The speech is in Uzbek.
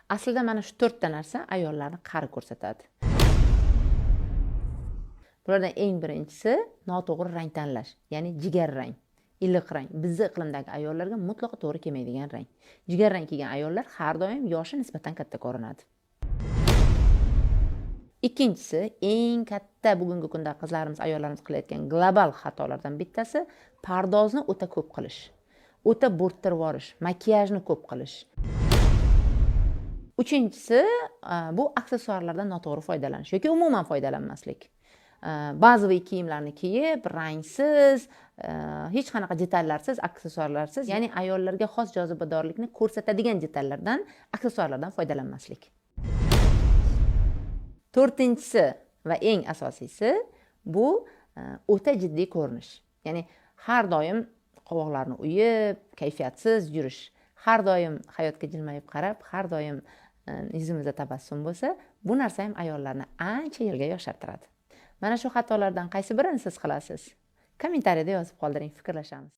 Aslida mana shu to'rtta narsa ayollarni qari ko'rsatadi. Bulardan eng birinchisi noto'g'ri rang tanlash, ya'ni jigar rang, iliq rang. Bizni iqlimdagi ayollarga mutlaqo to'g'ri kelmaydigan rang. Jigar rang kiygan ayollar har doim yoshi nisbatan katta ko'rinadi. Ikkinchisi, eng katta bugungi kunda qizlarimiz, ayollarimiz qilayotgan global xatolardan bittasi pardozni o'ta ko'p qilish, o'ta bo'rttirib yuborish, makiyajni ko'p qilish. Uchinchisi, bu aksessuarlardan noto'g'ri foydalanish yoki umuman foydalanmaslik. Bazaviy kiyimlarni kiyib, rangsiz, hech qanaqa detallarsiz, aksessuarlarsiz, ya'ni ayollarga xos jozibadorlikni ko'rsatadigan detallardan, aksessuarlardan foydalanmaslik. To'rtinchisi va eng asosiysi bu o'ta jiddiy ko'rinish. Ya'ni har doim qovoqlarni uyib, kayfiyatsiz yurish. Har doim hayotga jilmayib qarab, har doim yuzimizda tabassum bo'lsa, bu narsa ham ayollarni ancha yilga yoshartiradi. Mana shu xatolardan qaysi birini siz qilasiz? Kommentariyada yozib qoldiring, fikrlashamiz.